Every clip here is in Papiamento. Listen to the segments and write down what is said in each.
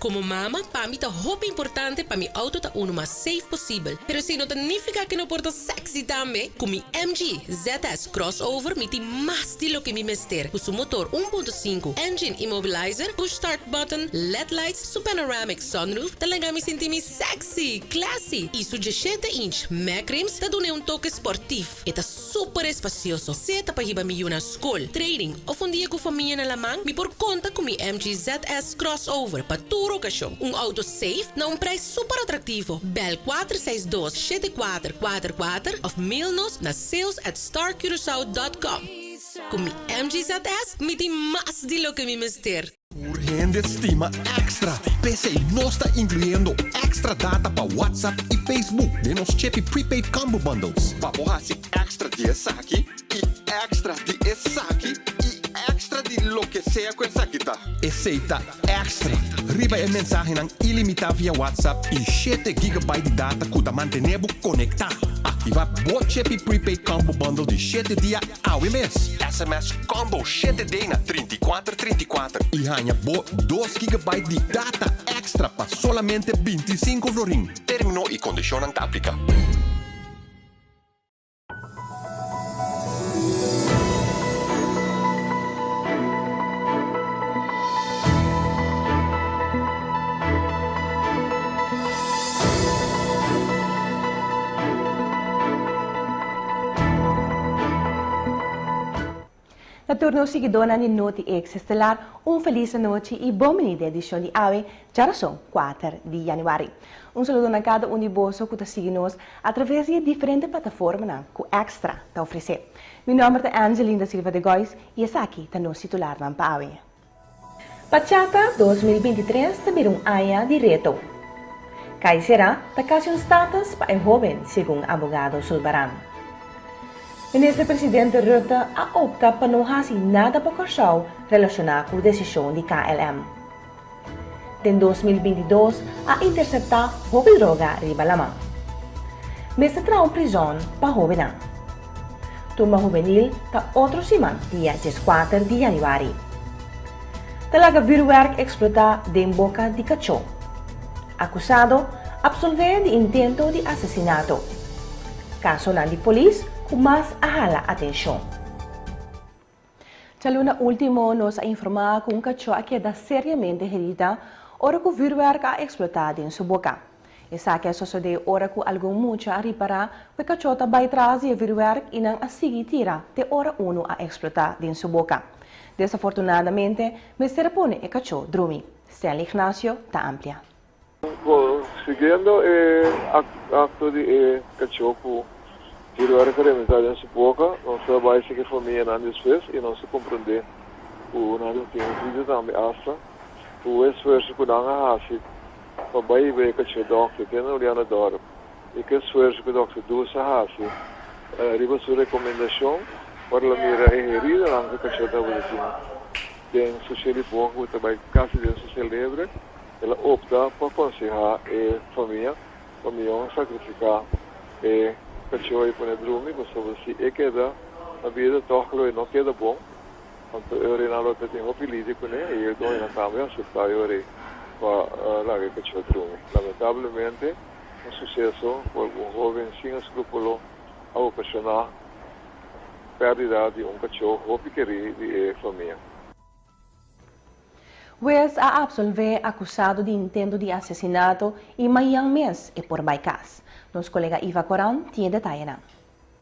Komo mama, pa mi ta hopi importante pa mi outo ta unu mas safe posibel. Pero esei no ta nifiká ku e no por ta sexy tambe. Ku mi MG ZS Crossover mi tin mas di loke mi mester. Ku su motor 1.5, engine immobilizer, push start button, led lights, su panoramic sunroof ta laga mi sinti mi sexy, classy y su 17 inch Mac rims ta dun'e un toke sportief. E ta super espacioso, sea ta pa hiba mi yu na scol, training of un dia cu famia na laman, mi por conta cu mi MG ZS Crossover pa tur ocasion. Un auto safe na un prijs super atractivo. Bel 462 7444 of mail nos na sales@starcuracao.com. Cu mi MG ZS mi tin mas di loke mi mester. Tur hende stima extra. P'esei nos ta inkluyendo extra data pa WhatsApp i Facebook den nos Chepi Prepaid Combo Bundles. Pa bo hasi extra di esaki i extra di esaki i extra di loke sea ku esaki ta. Esei ta extra riba e mensahenan ilimitá via WhatsApp i shete gigabyte di data ku ta mantené bo konektá. Aktivá bo Chepi Prepaid Combo Bundle di shete dia Awe mes, sms Combo 7D na 34 34 i haña bo dos gigabyte di data extra pa solamente 25 florin. Término i kondishonnan ta apliká. Na tur nos siguidónan di Noti Ex Estelar, un felis anochi i bon bini den edishon di awe, djarason kuater di yanüari. Un saludo na kada un di boso ku ta sigui nos atraves di e diferente plataformanan ku Extra ta ofresé. Mi nòmber ta Angeline da Silva de Gois i esaki ta nos titularnan pa awe. Bachata 2023 ta bira un aña di reto. Kai será ta kasi un status pa e hóben, segun abogado Sulbaran. Minister Presidente Rutte a opta pa no hasi nada pa Kòrsou relashoná ku desishon di KLM. Den 2022 a interseptá hopi droga riba laman. Mester traha un prizòn pa hóbennan. Tumba Hubenil ta otro siman dia 14 di yanüari. Ta laga vürwèrk eksplotá den boka di kachó. Akusado apsolvé di intento di asesinato. Kasonan di polis ku mas a hala atenshon. Djaluna último nos a informá ku un kachó a keda seriamente herida ora ku vürwèrk a eksplotá den su boka. Esaki a sosodé ora ku algun mucha a ripará ku e kachó ta bai tras di e vürwèrk i nan a sigui tira te ora unu a eksplotá den su boka. Desafortunadamente mester a pone e kachó drumi. Stanley Ignacio ta amplia. Siguiendo e akto di e kachó ku vuurwerk a rementá den su boka, nos a bai sigi famianan despues i nos a komprendé ku nan tin un video tambe asta ku e esfuerso ku nan a hasi pa bai hiba e kachó dòkter te na Julianadorp i ku e esfuerso ku dòkter Dus a hasi riba su rekomendashon ora el a mira e heridanan ku e kachó tabata tin den su shelibon ku ta bai kasi den su selebre. El a opta pa konsehá e famia pa mihó sakrifiká e kachó i pone drumi, pasobra si e keda na bida tòg lo e no keda bon. Anto e orenan lo ta tin hopi lidia kuné i e doñonan tambe a aseptá e orei pa laga e kachó drumi. Lamentablemente, un suseso ku algun hóben sin eskrúpulo a okashoná pèrdida di un kachó hopi kerí di e famia. Hues a absolvé akusado di intento di asesinato i mañan mes e por bai kas. Nos kolega Iva Koran tin e detayenan.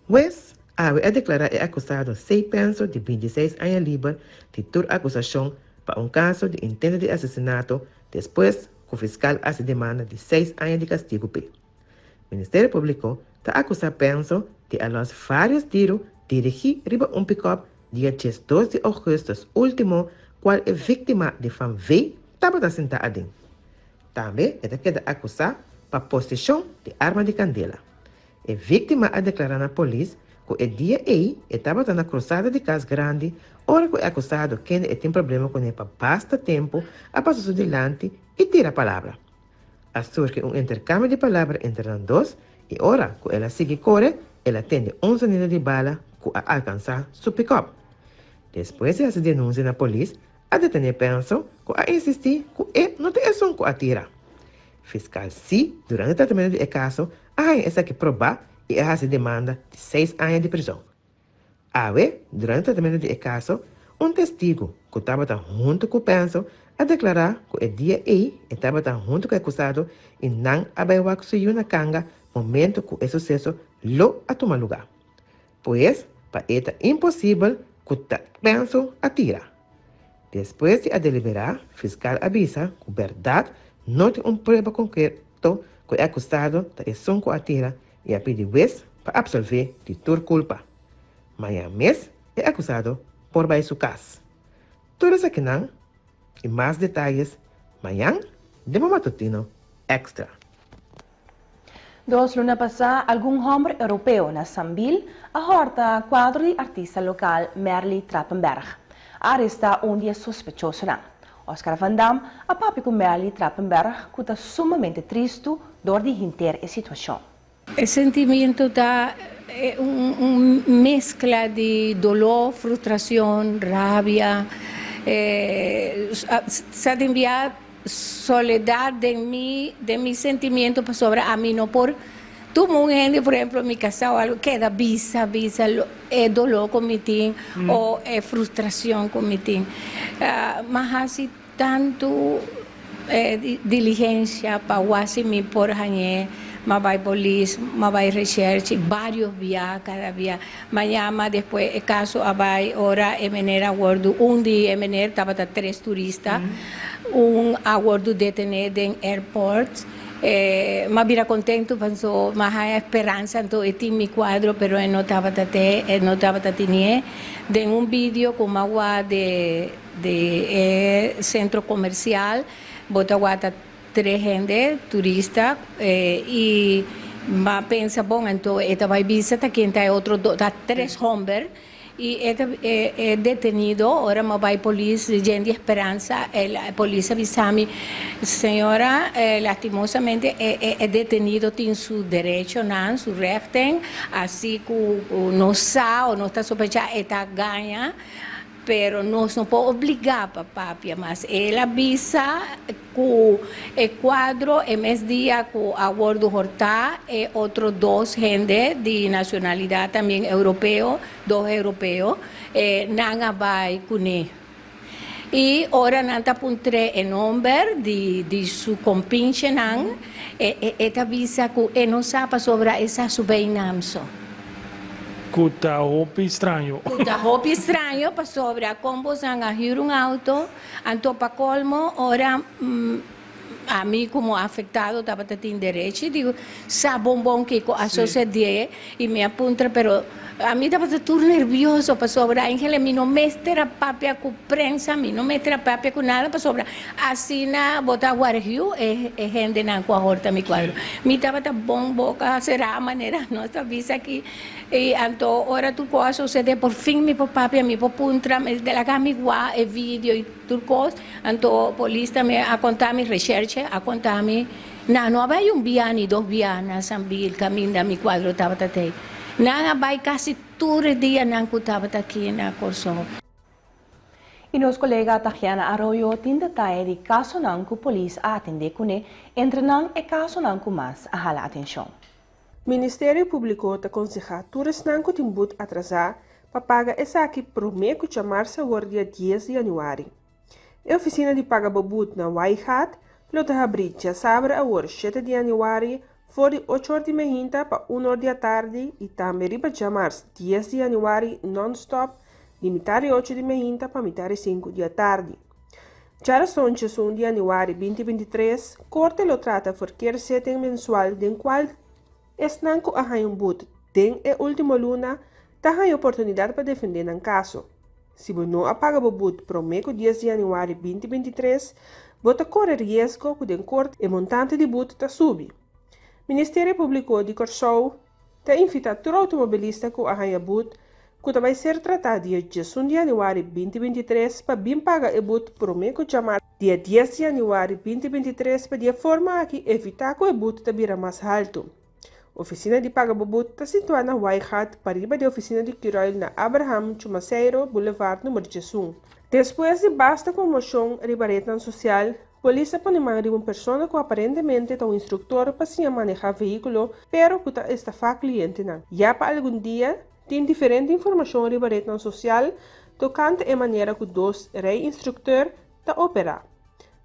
Hues awe a deklará e akusado Sey Penso di 26 aña liber di tur akusashon pa un kaso di intento di asesinato despues ku fiskal hasi demanda di seis aña di kastigu p'e. Ministerio Públiko ta akusá Penso di a lòs vários tiru dirigí riba un pikòp dia 12 di ougùstùs último kual e víktima di Van V tabata sintá aden. Tambe e ta keda akusá pa poseshon di arma di kandela. E víktima a deklará na polis ku e dia ei e tabata na krusada di Kas Grandi ora ku e akusado kende e tin problema kuné pa basta tempu a pasa su dilanti i tira palabra. A surgi un interkambio di palabra entre nan dos i ora ku el a sigui kore el a tende un sonido di bala ku a alkansá su pikòp. Despues di hasi denunsia na polis, A detené Penso ku a insistí ku e no ta esun ku a tira. Fiskal sí durante tratamentu di e kaso a haña esaki probá i a hasi demanda di seis aña di prizòn. Awe, durante tratamentu di e kaso, un testigu ku tabata huntu ku Penso a deklará ku e dia ei e tabata huntu ku e akusado i nan a bai wak su yu na kanga momentu ku e suseso lo a tuma lugá. Pues, pa e ta imposibel ku ta Penso a tira. Despues di a deliberá, fiskal a bisa ku bèrdat no tin un prueba konkreto ku e akusado ta esun ku a tira i a pidi wes pa apsolvé di tur kulpa. Mañan mes e akusado por bai su kas. Tur esakinan i mas detayes mañan den bo matutino Extra. Dos luna pasá algun hòmber europeo na Sambil a hòrta kuadro di artista lokal Merly Trappenberg. A arestá un di e sospechosonan. Oscar van Dam a papia ku Merly Trappenberg ku ta sumamente tristu dor di hinter e situashon. E sentimiento ta un mezcla di dolor, frustracion, rabia, sa tin bia soledad den mi, den mi sentimiento pasobra ami no por tuma un hende, por ehemplo mi casa o algo, keda bisa, bisa e dolor cu mi tin o e frustracion cu mi tin. M'a haci tanto diligencia pa wak si mi por hañ'é, m'a bay polis, m'a bay recherche varios bia, cada bia. M'a yama despues e caso a bay ora e meneer a wordo, un di e meneer tabata tres turista, un a wordo detene den airport. M'a bira contento paso m'a haña speransa anto e tin mi cuadro pero e no tabata te, e no tabata tinié. Den un video cu m'a wak de. Di e sentro komersial bo ta wak tres hende turista i m'a pensa bon anto e ta bai bisa ta ken ta e otro dos ta tres homber i e ta e detenido ora m'a bai polis yen di speransa e polis a bisa mi señora lastimosamente e detenido tin su derechonan su rechten asi ku nos sa o nos ta sospecha e ta gaña. Pero nos no por obligá pa papia mas. El a bisa ku e kuadro e mes dia ku a wòrdu hortá e otro dos hende di nashonalidat tambien europeo, dos europeo, nan a bai kuné. I ora nan ta puntr'é e nomber di di su kompinchenan, e ta bisa ku e no sa pasobra e sa su beinam so. Ku ta hopi straño. Ku ta hopi straño pasobra kon bosan a hür un auto, anto pa kolmo ora ami komo afektado tabata tin derechi di sa bon bon kiko a sosodé i mi a puntra pero ami tabata tur nervioso pasobra Angela mi no mester a papia ku prensa mi no mester a papia ku nada pasobra Asina bo ta wargiu e hendenan ku a horta mi kuadro. Mi tabata bon boka será manera nos ta bisa aki. I anto ora tur kos a sosede por fin mi por papia, mi por puntra, mi laga mi wak e video i tur kos. Anto polis tambe a konta mi, resherche a konta mi, nan no a bai un bia ni dos bia na Sambil kaminda mi kuadro tabata tei. Nan a bai kasi tur e dianan ku tabata aki na Kòrsou. I nos kolega Tahiana Arroyo tin detaye di kasonan ku polis a atendé kuné, entre nan e kasonan ku mas a hala atenshon. Ministerio Públiko ta konsehá tur esnan ku tin but atrasá pa paga esaki promé ku djamarsa awor dia dies di yanüari. E ofisina di paga bo but na Waaigat lo ta habrí djasabra awor shete di yanüari for di ocho or di mehinta pa un or di atardi i tambe riba djamars dies di yanüari nònstòp di mitar di ocho di meinta pa mitar di sinku di atardi. Djarason djesun di yanüari binti 23, Korte lo trata verkeerszitting mensual den kual esnan ku a haña un but den e último luna ta haña oportunidat pa defendé nan kaso. Si bo no a paga bo but promé ku dies di yanüari binti 23, bo ta kore riesgo ku den korte e montante di but ta subi. Ministerio Públiko di Kòrsou Ta invitá tur outomobilista ku a haña but ku ta bai ser tratá dia 11 di yanüari 2023 pa bin paga e but promé ku djamar dia 10 di yanüari 2023 pa di e forma aki evitá ku e but ta bira mas haltu. Ofisina di Paga Bo But ta situá na Waaigat pariba di ofisina di Curoil na Abraham Chumaceiro Boulevard number 11. Despues di basta konmoshon riba retnan sosial, polis a pone man riba un persona ku aparentemente ta un instruktor pa siña manehá vehíkulo pero ku ta estafá klientenan. Ya pa algun dia tin diferente informashon riba retnan sosial tokante e manera ku dos rei-instrukteur ta operá.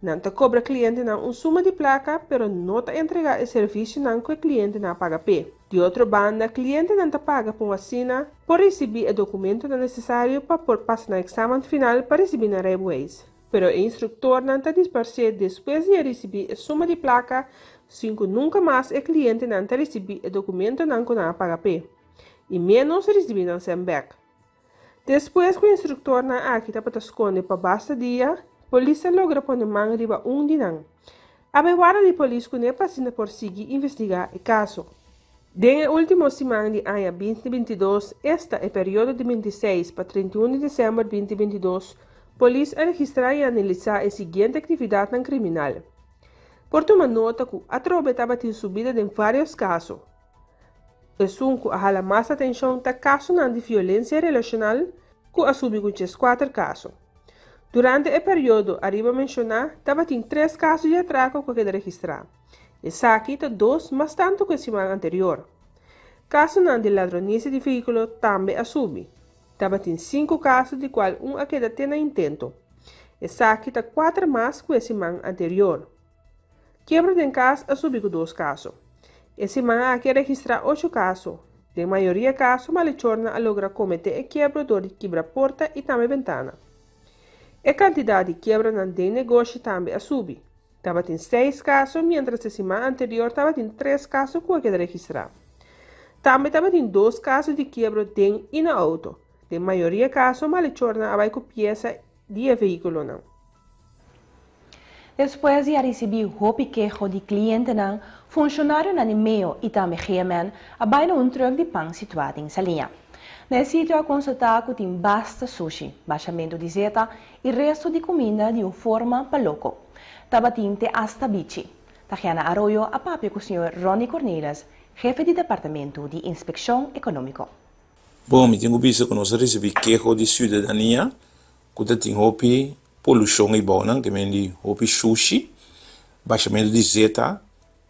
Nan ta kobra klientenan un suma di plaka pero no ta entregá e servisionan ku e klientenan a paga p'e. Di otro banda, klientenan ta paga pa un asina por risibí e dokumentonan nesesario pa por pasa nan eksamen final pa risibí nan rijbewijs. Pero e instruktornan ta disparsé despues di a risibí e suma di plaka sin ku nunka mas e klientenan ta risibí e dokumentonan ku nan a paga p'e, i ménos risibí nan sèn bèk. Despues ku instruktornan aki tabata skonde pa basta dia, polis a logra pone man riba un di nan. A bai warda di polis kuné pa asina por sigui investigá e kaso. Den e último siman di aña 2022, esta e periodo di 26 pa 31 di desèmber 2022, polis a registrá i analisá e siguiente aktividatnan kriminal. Por tuma nota ku atrobe tabatin subida den vários kaso. Esun ku a hala mas atenshon ta kasonan di violensia relashonal ku a subi ku 14 kaso. Durante e periodo ariba menshoná tabatin tres kaso di atrako ku a keda registrá. Esaki ta dos mas tantu ku e siman anterior. Kasonan di ladronisia di vehíkulo tambe a subi. Tabatin sinku kaso di kual un a keda te na intento. Esaki ta kuater mas ku e siman anterior. Kiebro den kas a subi ku dos kaso. E siman aki a registrá ocho kaso. Den mayoria kaso malechornan a logra kometé e kiebro dor di kibra porta i tambe bentana. E kantidat di kiebronan den negoshi tambe a subi. Tabatin seis kaso miéntras e siman anterior tabatin tres kaso ku a keda registrá. Tambe tabatin dos kaso di kiebro den i na outo. Den mayoria kaso malechornan a bai ku piesa di e vehíkulonan. Despues di a risibí hopi keho di klientenan, funshonarionan di meo i tambe GMN a bai na un trùk di pan situá den Saliña. Na e sitio a konstatá ku tin basta sushi, bashamentu di zeta i restu di kuminda di un forma pa loko. Tabatin te asta bichi. Tagiana Arroyo a papia ku señor Ronny Cornelis, hefe di departamentu di Inspekshon Ekonómiko. Bon, mi tin ku bisa ku nos a risibí keho di siudadania ku ta tin hopi polushon ei bou nan, ke men di hopi shushi, bashamentu di zeta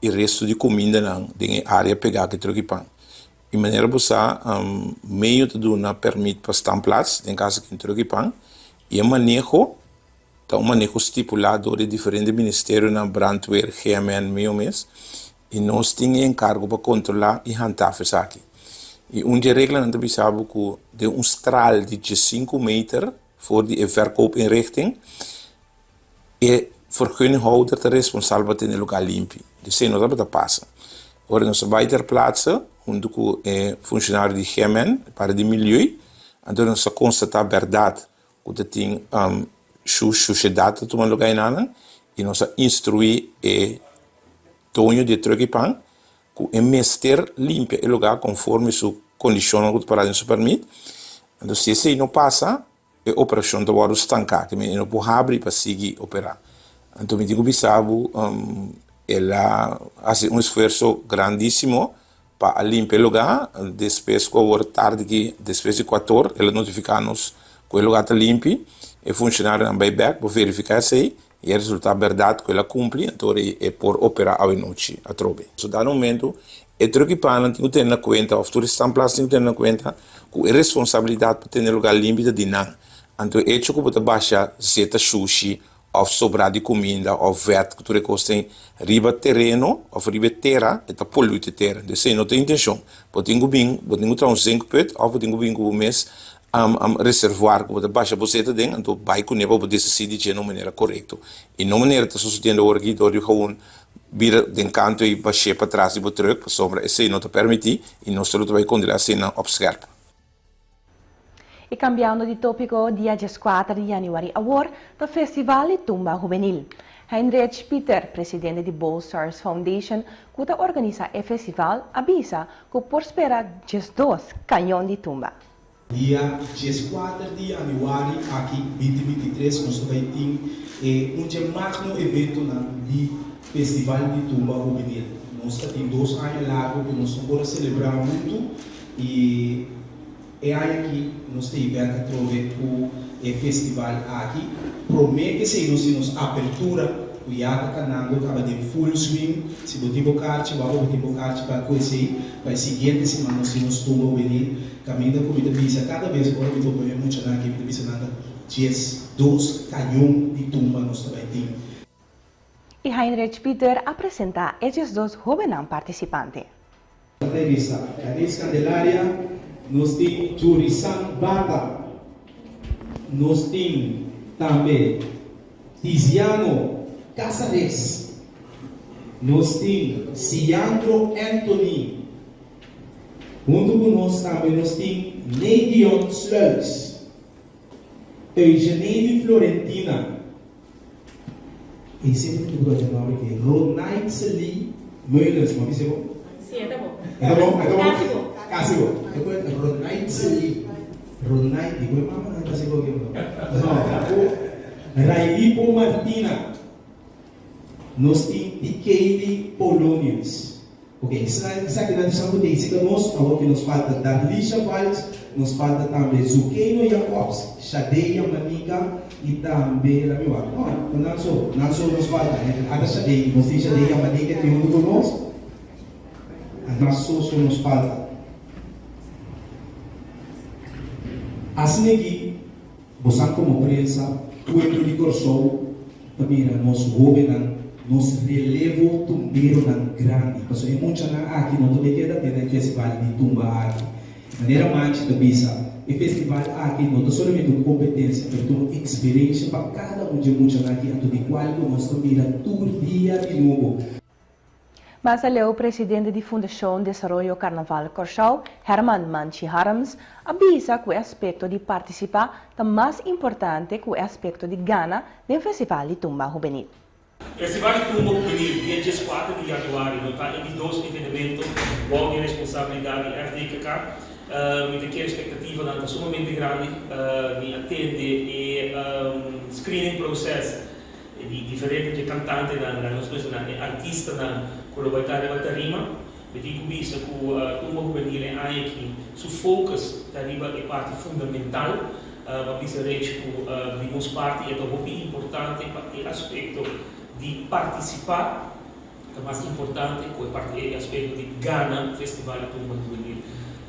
i restu di kumindanan den e área pegá ku e trùk di pan. I manera bo sa, meio ta duna pèrmit pa standplaats den kaso ku tin trùk di pan i e maneho ta un maneho stipulá dor di diferente ministerionan, brandweer, GMN, meo mes, i nos tin e enkargo pa kontrolá i handhaf esaki. I un di e reglanan ta bisa bo ku den un straal di 15 meter for di e verkoopinrichting e vergunninghouder ta responsabel pa tene e lugá limpi. Dus esei no tabata pasa. Ora nos a bai ter plaatse huntu ku e funshonario di GMN, para di milieu, anto nos a konstatá bèrdat ku ta tin shushedat ta tuma lugá enanan i nos a instruí e doño di e trùk di pan ku e mester limpia e lugá konforme su kondishonnan ku ta pará den su pèrmit. Anto si esei no pasa, e operashon ta wòrdu stanká, ke men e no por habri pa sigui operá. Anto mi tin ku bisa bo, el a hasi un esfuerso grandísimo pa a limpia e lugá. Despues ku awor tardi aki, despues di kuator, el a notifiká nos ku e lugá ta limpi. E funshonarionan bai bèk pa verifiká esei i a resultá bèrdat ku el a kumpli, anto e por operá awenochi atrobe. So dado momento e trùk i pannan tin ku tene na kuenta òf tur e standplaats tin ku tene na kuenta ku e responsabilidat pa tene e lugá limpi ta di nan. Anto e echo ku bo ta basha zeta shushi òf sobrá di kuminda òf vèt ku tur e kos tin riba tereno òf riba e tera, e ta poluit e tera. Entonces esei no ta intenshon. Bo tin ku bin, bo tin ku traha un zinkput òf bo tin ku bin ku bo mes reservoir ku bo ta basha bo zeta den, anto bai kuné pa bo deshasí di dje na un manera korekto. I no manera ta sosodiendo awor aki dor di gewoon bira den kanto i bash'é patras di bo trùk, pasobra esei no ta permití i nos ta lo ta bai kondrolá eseinan òp skèrp. I kambiando di tópiko, dia 14 di yanüari awor ta Festival di Tumba Hubenil. Heinrich Pieter, presidente di Bold Stars Foundation, ku ta organisá e festival, a bisa ku por spera 12 kañon di tumba. Dia 14 di yanüari aki 2023 nos ta bai tin e un dje magno eventonan di Festival di Tumba Hubenil. Nos ta tin dos aña largu ku nos no por a selebrá huntu i e aña aki nos ta bèk atrobe ku e. e festival aki. Promé ku esei nos tin nos apertura ku ya ta kanando kaba den full swing. Si bo tin bo karchi, wak bo tin bo karchi pa ku esei. Pa e siguiente siman nos tin nos tumba hubenil kaminda ku mi ta bisa kada bes ora mi topa e muchanan aki mi ta bisa nan ta 12 kayon di tumba nos ta bai tin. I Heinrich Pieter a presentá e 12 hóbennan partisipante. Entrevista, Janice Candelaria, Nos tin Jurisan Bata, nos tin tambe Tiziano Casares, nos tin Siandro Anthony, huntu ku nos tambe nos tin Nadion Sluis, Eugenedy Florentina, E semper mi ta buta e nomber aki, Ronaitsely Meulens, bo a bisa bo? Si, e ta bo. E ta bo? E ta bo? Kasi bo. Kasi bo. E ku Ronaitsely, Ronait, di ku e mama nan ta hasi bo aki no? No, ku Railipo Martina, nos tin Tikeili Polonius. Ok, esakinan ta ku ta ka nos, awor ki nos falta Darlisha Valks, nos falta tambe Zukeino Jacobs, Shadeya Manika i tambe, laat mi wak, no, ta nan so, nan so nos falta, ata Shadey, nos tin Shadeya Manika aki huntu ku nos, nan so so nos falta. Asina aki. Bosan komo prensa, pueblo di Kòrsou ta mira nos hóbennan, nos relevo tumberonan grandi, pasobra e muchanan aki no ta bay keda te na e festival di tumba aki. Manera Manchi ta bisa, e festival aki no ta solamente un kompetensia, pero ta un eksperensha pa kada un dje muchanan aki, anto di kual ku nos ta mira tur dia di nobo. Mas aleu presidente di Fundashon Desaroyo Karnaval Kòrsou, Herman Manchi Harms, a bisa ku e aspekto di partisipá ta mas importante ku e aspekto di gana den Festival di Tumba Hubenil. Festival di Tumba Hubenil dia 14 di yanüari lo ta e di dos evenemento bou di responsabilidat di FDKK. Mi ta kere espektativanan ta sumamente grandi. Mi a tende e screening process E di diferente dje kantantenan, laga nos menshoná e artistanan ku lo bai ta riba tarima. Mi tin ku bisa ku Tumba Hubenil e aña aki su focus ta riba e parti fundamental. Bo a bisa Rich ku di nos parti e ta hopi importante pa e aspekto di partisipá ta mas importante ku e parti e aspekto di gana Festival di Tumba Hubenil.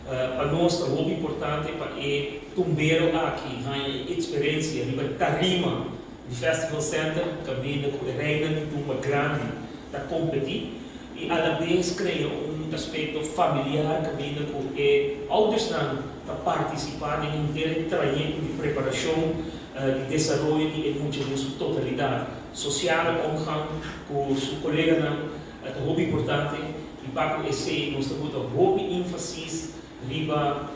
Pa nos ta hopi importante pa e tumbero aki haña e eksperensia riba tarima. Di Festival Center kaminda ku e reinan di tumba grandi ta kompetí i alabes krea un aspekto familiar kaminda ku e oudersnan ta partisipá den henter e trayekto di preparashon di desaroyo di e mucha den su totalidat. Sosiale omgang ku su koleganan ta hopi importante i pa ku esei nos ta buta hopi énfasis riba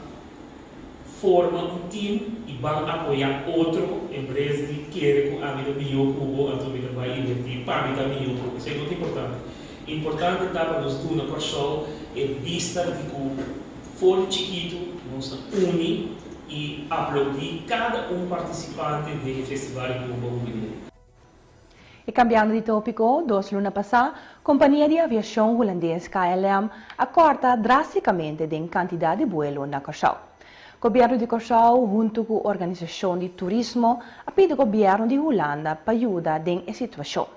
Forma un team y ban apoya otro en bes di kere cu ami ta mijo cu bo anto mi ta bay inverti pa mi ta mijo cu bo. Esey no ta importante. Importante ta pa nos duna Kòrsou e bista di cu for di chikitu nos ta uni y aplaudi cada un participante den e festival di Tumba Hubenil. I kambiando di tópiko, dos luna pasá, kompania di aviashon hulandes KLM a kòrta drástikamente den kantidat di buelo na Kòrsou. Gobièrnu di Kòrsou huntu ku organisashon di turismo a pidi gobièrnu di Hulanda pa yuda den e situashon.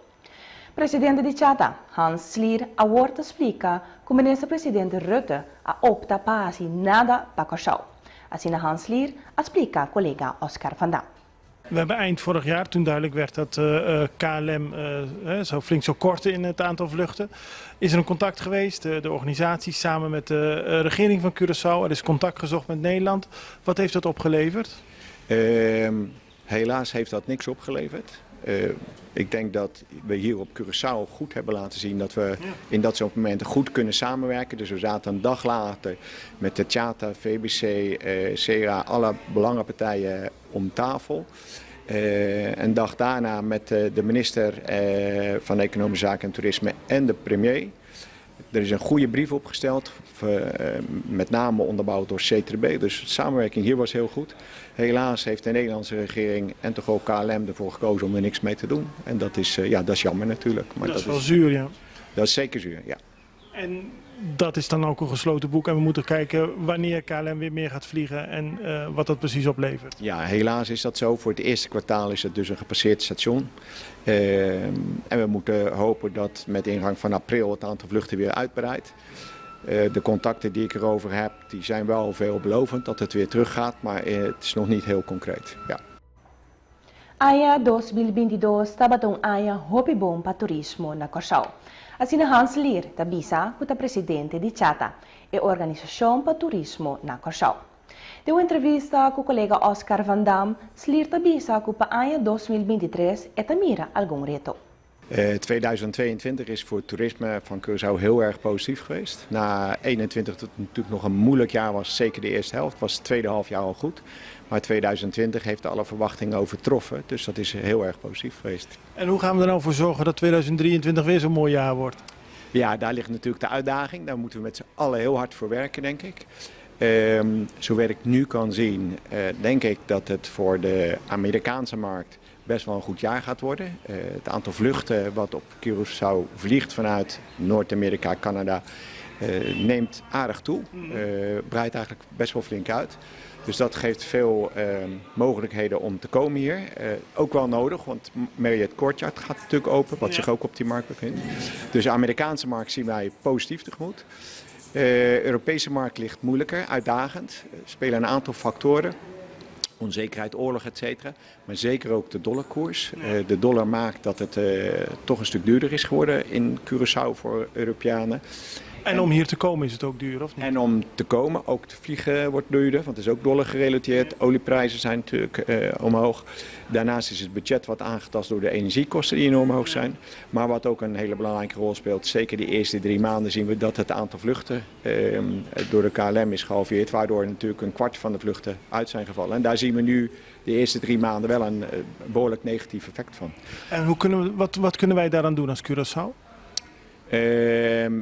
Presidente di Chata, Hans Slier, awor ta splika ku minister presidente Rutte a opta pa hasi nada pa Kòrsou. Asina Hans Slier a splika kolega Oscar van Dam. We hebben eind vorig jaar, toen duidelijk werd dat eh, KLM eh, zo flink zou korten in het aantal vluchten, is er een contact geweest. De, de organisatie samen met de regering van Curaçao. Er is contact gezocht met Nederland. Wat heeft dat opgeleverd? Helaas heeft dat niks opgeleverd. Uh, ik denk dat we hier op Curaçao goed hebben laten zien dat we in dat soort momenten goed kunnen samenwerken. Dus we zaten een dag later met de CHATA, VBC, eh, CRA, alle belangenpartijen om tafel. Uh, een dag daarna met de minister van Economische Zaken en Toerisme en de premier. Er is een goede brief opgesteld, met name onderbouwd door CTB. Dus de samenwerking hier was heel goed. Helaas heeft de Nederlandse regering en toch ook KLM ervoor gekozen om er niks mee te doen. En dat is, ja, dat is jammer natuurlijk. Maar dat is wel zuur, ja. Dat is zeker zuur, ja. En dat is dan ook een gesloten boek en we moeten kijken wanneer KLM weer meer gaat vliegen en wat dat precies oplevert? Ja, helaas is dat zo. Voor het eerste kwartaal is het dus een gepasseerd station. En we moeten hopen dat met ingang van april het aantal vluchten weer uitbreidt. De contacten die ik erover heb, die zijn wel veelbelovend dat het weer teruggaat, maar het is nog niet heel concreet. Ja. Aña 2022 tabata un aña hopi bon pa turismo na Kòrsou. Asina Hans Slier ta bisa ku ta presidente di CHATA, e organisashon pa turismo na Kòrsou. Den un entrevista ku kolega Oscar van Dam, Slier ta bisa ku pa aña 2023 e ta mira algun reto. 2022 is voor het toerisme van Curaçao heel erg positief geweest. Na 21 dat het natuurlijk nog een moeilijk jaar was, zeker de eerste helft, was het tweede half jaar al goed. Maar 2020 heeft alle verwachtingen overtroffen, dus dat is heel erg positief geweest. En hoe gaan we er nou voor zorgen dat 2023 weer zo'n mooi jaar wordt? Ja, daar ligt natuurlijk de uitdaging. Daar moeten we met z'n allen heel hard voor werken, denk ik. Zover ik nu kan zien, denk ik dat het voor de Amerikaanse markt best wel een goed jaar gaat worden. Het aantal vluchten wat op Curaçao vliegt vanuit Noord-Amerika, Canada, neemt aardig toe. Breidt eigenlijk best wel flink uit. Dus dat geeft veel mogelijkheden om te komen hier. Ook wel nodig, want Marriott Courtyard gaat natuurlijk open, wat zich ook op die markt bevindt. Dus de Amerikaanse markt zien wij positief tegemoet. De Europese markt ligt moeilijker, uitdagend. Er spelen een aantal factoren. Onzekerheid, oorlog, et cetera. Maar zeker ook de dollarkoers. De dollar maakt dat het toch een stuk duurder is geworden in Curaçao voor Europeanen. En om hier te komen is het ook duur, of niet? En om te komen, ook te vliegen wordt duurder, want het is ook dollar gerelateerd. Olieprijzen zijn natuurlijk omhoog. Daarnaast is het budget wat aangetast door de energiekosten die enorm hoog zijn. Maar wat ook een hele belangrijke rol speelt, zeker de eerste 3 maanden zien we dat het aantal vluchten door de KLM is gehalveerd. Waardoor natuurlijk een kwart van de vluchten uit zijn gevallen. En daar zien we nu de eerste 3 maanden wel een behoorlijk negatief effect van. En wat kunnen wij daaraan doen als Curaçao?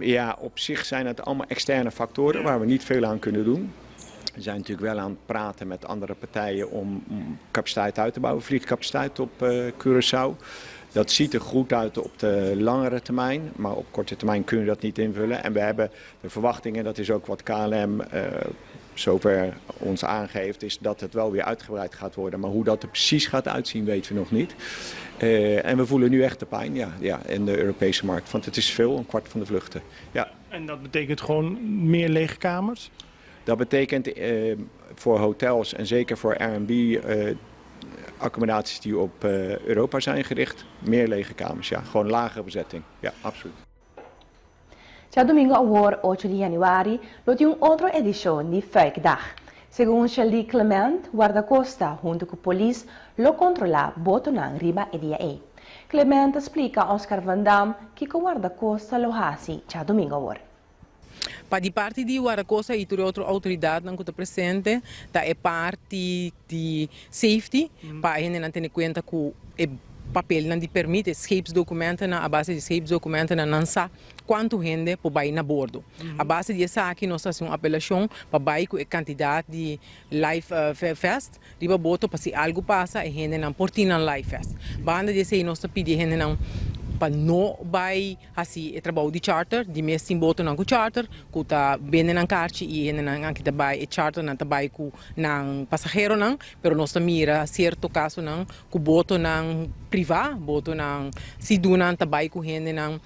Ja, op zich zijn het allemaal externe factoren waar we niet veel aan kunnen doen. We zijn natuurlijk wel aan het praten met andere partijen om capaciteit uit te bouwen, vliegcapaciteit op Curaçao. Dat ziet er goed uit op de langere termijn, maar op korte termijn kunnen we dat niet invullen. En we hebben de verwachting, en dat is ook wat KLM zover ons aangeeft, is dat het wel weer uitgebreid gaat worden. Maar hoe dat er precies gaat uitzien, weten we nog niet. En we voelen nu echt de pijn ja, in de Europese markt, want het is veel, een kwart van de vluchten. Ja. En dat betekent gewoon meer lege kamers? Dat betekent voor hotels en zeker voor Airbnb accommodaties die op Europa zijn gericht, meer lege kamers. Ja. Gewoon lagere bezetting, ja, absoluut. Djadumingu awor 8 di yanüari lo tin un otro edishon di Fuikdag. Segun Shelly Clement, Wardakosta huntu ku polis lo kontrolá botonan riba e dia ei. Clement a splika Oscar van Dam kiko Wardakosta lo hasi djadumingu awor. Pa di parti di Wardakosta i tur otro outoridatnan ku ta presente ta e parti di safety pa e hendenan tene kuenta ku e papelnan di permit, e scheepsdocumentennan, a base di scheepsdocumentennan nan sa kuantu hende por bai na bordo. A base di esaki nos ta hasi un apelashon pa bai ku e kantidat di life vest riba boto pa si algu pasa e hendenan por tin nan life vest. Banda di esei nos ta pidi e hendenan pa no bai hasi e trabou di charter, di mes tin botonan ku charter ku ta bende nan karchi i e hendenan aki ta bai e charternan ta bai ku nan pasaheronan, pero nos ta mira sierto kasonan ku botonan privá, botonan sidunan ta bai ku hendenan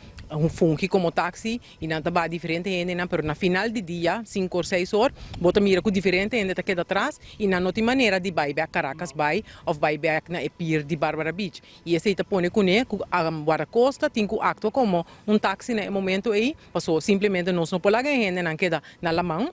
fungi komo taksi i nan ta baha diferente hendenan, pero na final di dia, sinku or seis or, bo ta mira ku diferente hende ta keda atras i nan no tin manera di bai bèk Caracas bai òf bai bèk na e pier di Barbara Beach. I esei ta pone kuné ku Guardacosta tin ku aktua komo un taksi na e momento ei, pasobra simplemente nos no por laga e hendenan keda na laman.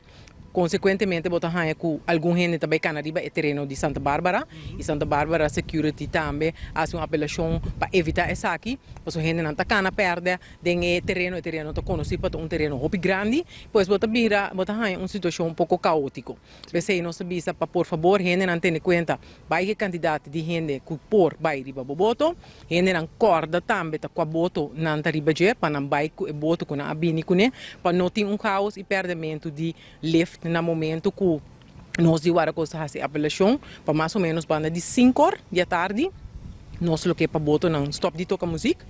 Konsekuentemente bo ta haña ku algun hende ta bai kana riba e tereno di Santa Barbara i Santa Barbara Security tambe a hasi un apelashon pa evitá esaki, pasobra hendenan ta kana pèrdè den e tereno, e tereno ta konosí pa ta un tereno hopi grandi, pues bo ta bira bo ta haña un situashon poko kaótiko. P'esei nos ta bisa pa por fabor hendenan tene kuenta bai e kantidat di hende ku por bai riba bo boto, hendenan kòrda tambe ta kua boto nan ta riba dje pa nan bai ku e boto ku nan a bini kuné pa no tin un kaos i pèrdèmentu di lift na momentu ku nos di Wardakosta hasi apelashon pa mas o ménos banda di sinkor di atardi nos lo ke pa botonan stòp di toka muzik.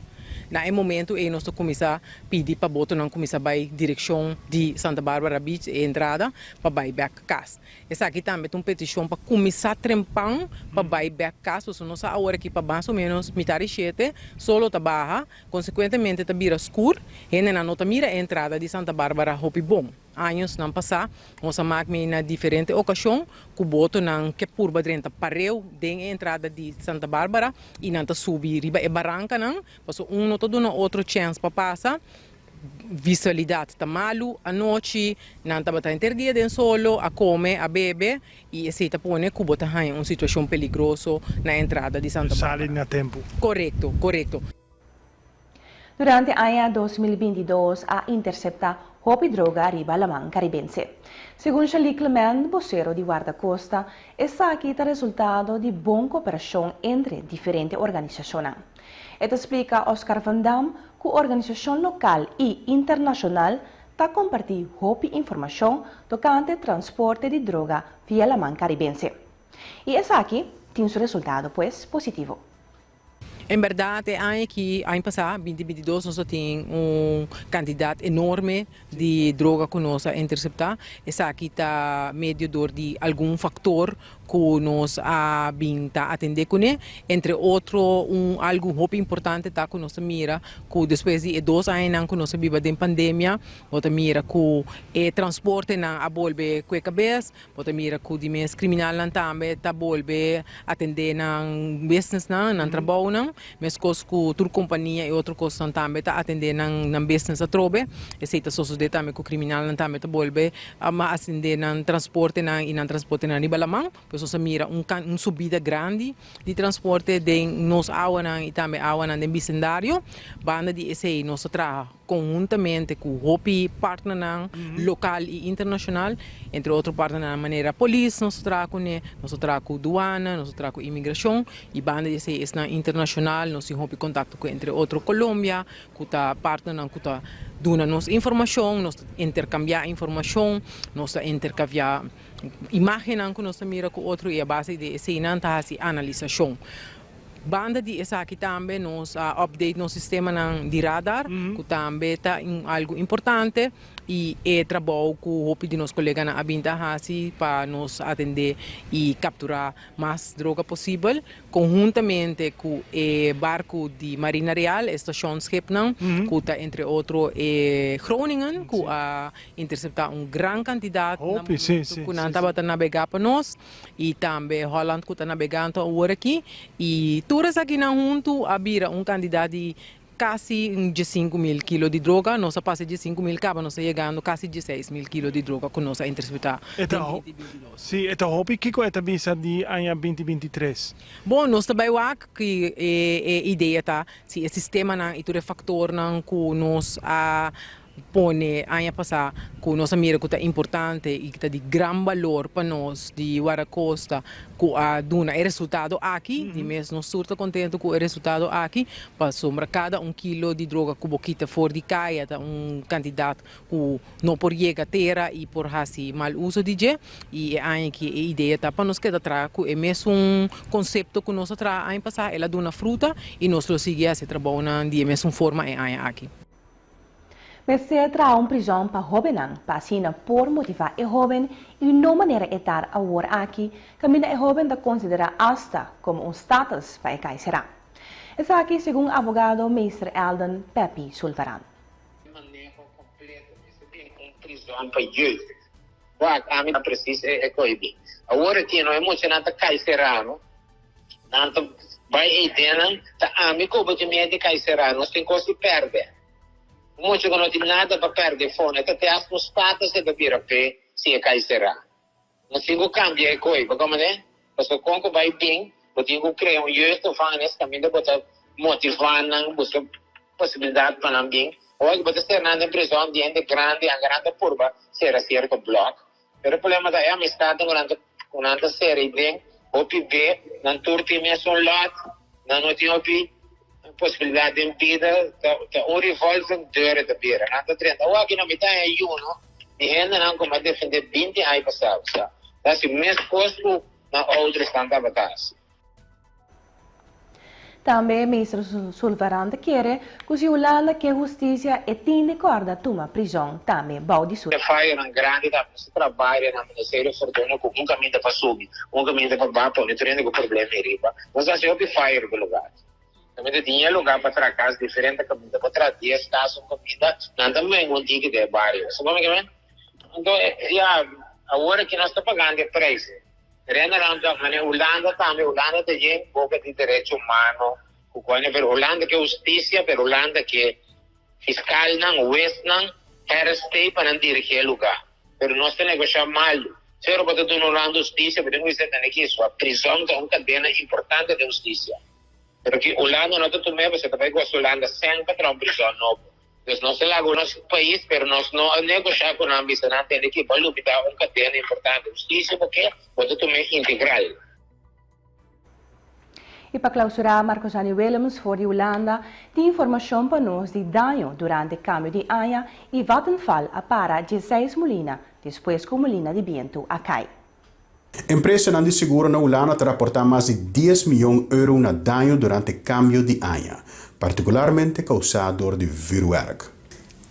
Na e momento ei nos ta kuminsá pidi pa botonan kuminsá bai direkshon di Santa Barbara Beach, e entrada, pa bai bèk kas. Esaki tambe ta un petishon pa kuminsá trempan pa bai bèk kas, pasobra nos sa awor aki pa mas o ménos mitar di shete solo ta baha, konsekuentemente ta bira skur, hendenan no ta mira e entrada di Santa Barbara hopi bon. Añosnan pasá nos a mak mi na diferente okashon ku botonan ke purba drenta pareu den e entrada di Santa Barbara i nan ta subi riba e barankanan, pasobra un no ta duna otro chèns pa pasa. Visualidat ta malu, anochi nan tabata henter dia den solo, a kome, a bebe i esei ta pone ku bo ta haña un situashon peligroso na entrada di Santa Barbara. Sali na tempu. Korekto, korekto. Durante aña 2022 a interseptá hopi droga riba laman karibense. Segun Shalí Clement, bosero di Wardakosta, esaki ta resultado di bon koperashon entre diferente organisashonnan. E ta splika Oscar van Dam ku organisashon lokal i internashonal ta kompartí hopi informashon tokante transporte di droga via laman karibense. I esaki tin su resultado pues positivo. En bèrdat e aña aki, aña pasá, binti binti dos, nos a tin un kantidat enorme di droga ku nos a interseptá. Esaki ta medio dor di algun faktor ku nos a bin ta atendé kuné. Entre otro un algu hopi importante ta ku nos ta mira ku despues di e dos añanan ku nos a biba den pandemia, bo ta mira ku e transportenan a bolbe kue kabes, Bo ta mira ku di mes kriminalnan tambe ta bolbe atendé nan businessnan, nan trabounan, meskos ku tur kompania i otro kosnan tambe ta atendé nan nan business atrobe. Esei ta sosodé tambe ku kriminalnan tambe ta bolbe atendé nan transportenan i nan transportenan riba laman. Pues nos a mira un un subida grandi di transporte den nos awanan i tambe awanan den bisendario. Banda di esei nos ta traha. Konhuntamente ku hopi partnernan lokal i internashonal, entre otro partnernan manera polis nos ta traha kuné, nos ta traha ku duana, nos ta traha ku imigrashon i banda di esei esnan internashonal nos tin hopi kontakto ku entre otro Colombia ku ta partnernan ku ta duna nos informashon, nos ta interkambiá informashon, nos ta interkambiá imágennan ku nos ta mira ku otro i a base di eseinan ta hasi analisashon. Banda di esaki tambe nos a update nos sistemanan di radar, ku tambe ta algu importante i e trabou ku hopi di nos koleganan a bin ta hasi pa nos atendé i kapturá mas droga posibel konhuntamente ku e barku di Marina Real, e stashonsschipnan, ku ta entre otro e Groningen ku a interseptá un gran kantidat na momentu ku nan tabata nabegá pa nos. I tambe Holland ku ta nabegando awor aki. I tur esakinan huntu a bira un kantidat di kasi un diesinku mil kilo di droga. Nos a pasa e diesinku mil kaba, nos ta yegando kasi dieseis mil kilo di droga ku nos a interseptá E ta den ho 2022. Sí, e ta hopi. Kiko e ta bisa di aña 2023? Bon, nos ta bai wak ki e e idea ta si e sistemanan i tur e faktornan ku nos a Pone aña pasá ku nos a mira ku ta importante i ta di gran balor pa nos di Wardakosta ku a duna e resultado aki. Di mes nos tur ta kontentu ku e resultado aki pasobra kada un kilo di droga ku bo kita for di kaya ta un kantidat ku no por yega tera i por hasi mal uso di dje. I e aña aki e idea ta pa nos keda traha ku e mesun konsepto ku nos a traha aña pasá. El a duna fruta i nos lo sigui hasi e trabounan di e mesun forma e aña aki. Mester traha un prizòn pa hóbennan pa asina por motivá e hóben i no manera e tar awor aki kaminda e hóben ta konsiderá asta komo un status pa e kai será. Esaki segun abogado Meester Eldon Peppy Sulvaran. Maneho kompleto mester bin un prizòn pa jeugd. Wak, ami ta presis e koibi. Awor aki no e muchanan ta kai será no. Nan ta bai eidenan, ta ami ku bo tin miedu di kai será, nos tin kos di pèrdè. Un mucha ku no tin nada pa pèrdè fondo, e ta te hasta un status e ta bira p'e si e kai será. Nos tin ku kambia e koi, bo komprendé? Pasobra kon ku bai bin, bo tin ku krea un jeugdgevangenis kaminda bo ta motivá nan, buska posibilidat pa nan bin. Ora ku bo ta sera nan den prizòn di hende grandi, anke nan ta purba sera sierto blòk, Pero e problema ta e amistadnan ku nan ta ku nan ta sera i den hopi be nan tur tin mesun lot, nan no tin hopi posibilidat den bida, ta ta un revolving deur e ta bira. Nan ta drenta awor aki no mi ta haña yuno di hendenan ku mi a defende binti aña pasado sa ta hasi meskos ku nan oudersnan tabata hasi. Tambe Minister Sulvaran ta kere ku si Hulanda ke hustisia e tin di kòrda tuma prizòn tambe bou di su. E fayonan grandi ta mester trabaja na Ministerio Fortuna ku un kaminda pa subi, un kaminda pa baha pone tur hende ku problema ei riba. Nos a hasi hopi fayo riba e lugar. Kaminda tin e lugar pa traha kas diferente kaminda. Bo traha dies kas un kaminda, nan ta menga un tiki den e bario. Bo sa kon mi ke men? Anto ya, awor aki nos ta pagando e prijs. Renderland ta mane Hulanda tambe, Hulanda ta yen boca di derecho humano cu coño, pero Hulanda ke husticia, pero Hulanda ke fiscalnan, huesnan, RST pa nan dirigi e lugar. Pero nos ta negosha malo. Sero bo ta duna Hulanda husticia, bo tin cu bisa tene ki sua prison ta un cadena importante den husticia. Pero ki Hulanda no ta tum'e, pasobra ta bay gosa Hulanda semper traha un prison nobo. Dus nos ta laga nos pais, pero nos no a negosha cu nan, bisa nan tende ki bo a lubida un cadena importante. Husticia bo ke, bo ta tum'e integral. Y pa clausura, Marcosani Willems for di Hulanda tin informacion pa nos di daño durante cambio di aña y Vattenfall a para dieseis mulina despues cu mulina di bientu a cay. Empresanan di seguro na Hulanda ta raportá mas di dies mion euro na daño durante kambio di aña, partikularmente kousá dor di vürwèrk.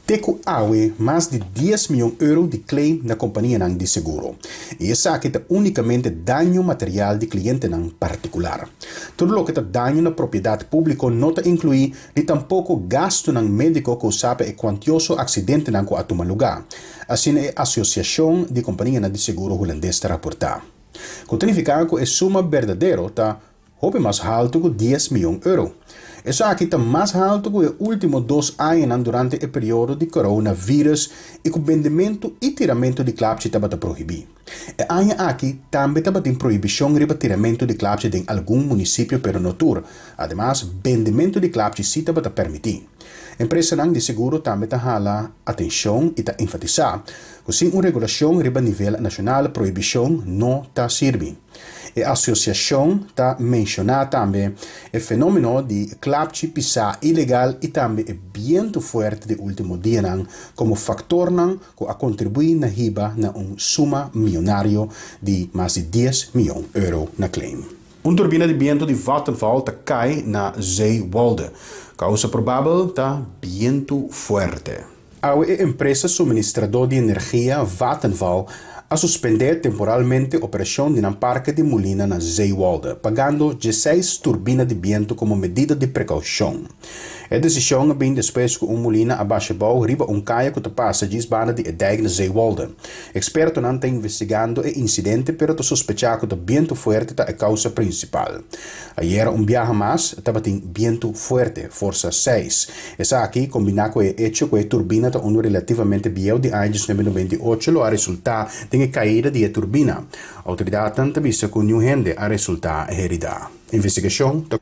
Te ku awe mas di dies mion euro di claim na kompanianan di seguro. I esaki ta únikamente daño material di klientenan partikular. Tur loke ta daño na propiedat públiko no ta inkluí ni tampoko gastunan médiko kousá pa e kuantioso aksidentenan ku a tuma lugá. Asina e Asosiashon di Kompanianan di Seguro Hulandes ta raportá. Ku ta nifiká ku e suma berdadero ta hopi mas haltu ku dies mion euro. Esaki ta mas haltu ku e último dos añanan durante e periodo di coronavirus i ku bendementu i tiramentu di klapchi tabata prohibí. E aña aki tambe tabatin prohibishon riba tiramentu di klapchi den algun munisipio pero no tur. Ademas, bendementu di klapchi sí tabata permití. Empresanan di seguro tambe ta hala atenshon i ta enfatisá ku sin un regulashon riba nivel nashonal prohibishon no ta sirbi. E asosiashon ta menshoná tambe e fenómeno di klapchi pisá ilegal i tambe e bientu fuerte di último dianan komo faktornan ku a kontribuí na hiba na un suma mionario di mas di dies mion euro na claim. Un turbina di bientu di Vattenfall ta kai na Zeewolde. Kousa probabel ta bientu fuerte. Awe e empresa suministradó di energia Vattenfall a suspendé temporalmente operashon di nan parke di mulina na Zeewolde, pagando dieseis turbina di bientu komo medida di prekoushon. E desishon a bin despues ku un mulina a basha bou riba un kaya ku ta pasa djis banda di e dijk na Zeewolde. Ekspertonan ta investigando e insidente pero ta sospechá ku ta bientu fuerte ta e kousa prinsipal. Ayera un biaha mas tabatin bientu fuerte, forsa seis. Esaki, kombiná ku e echo ku e turbina ta unu relativamente bieu di aña 1998 lo a resultá den e kaida di e turbina. Outoridatnan ta bisa ku niun hende a resultá heridá. Investigashon ta.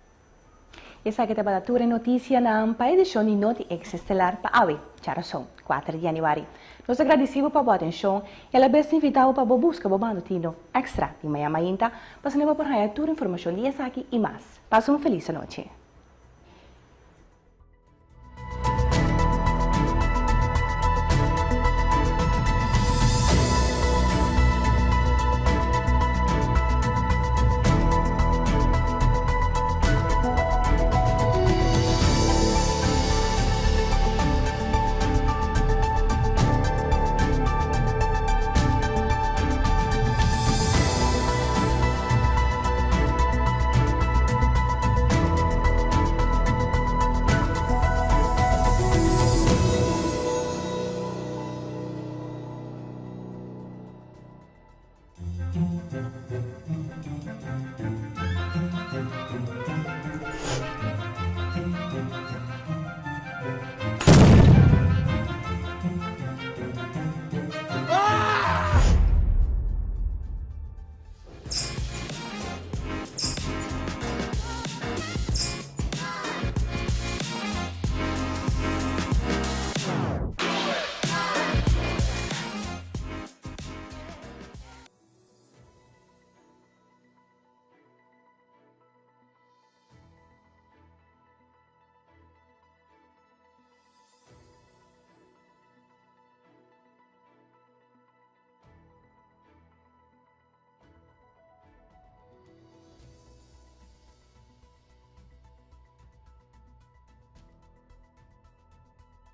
Esaki tabata tur e notisianan pa edishon di Noti Ex Estelar pa awe, djarason, kuater di yanüari. Nos ta gradisí bo pa bo atenshon i alabes ta invitá bo pa bo buska bo matutino extra di mañan mainta pa asina bo por haña tur informashon di esaki i mas. Pasa un felis anochi.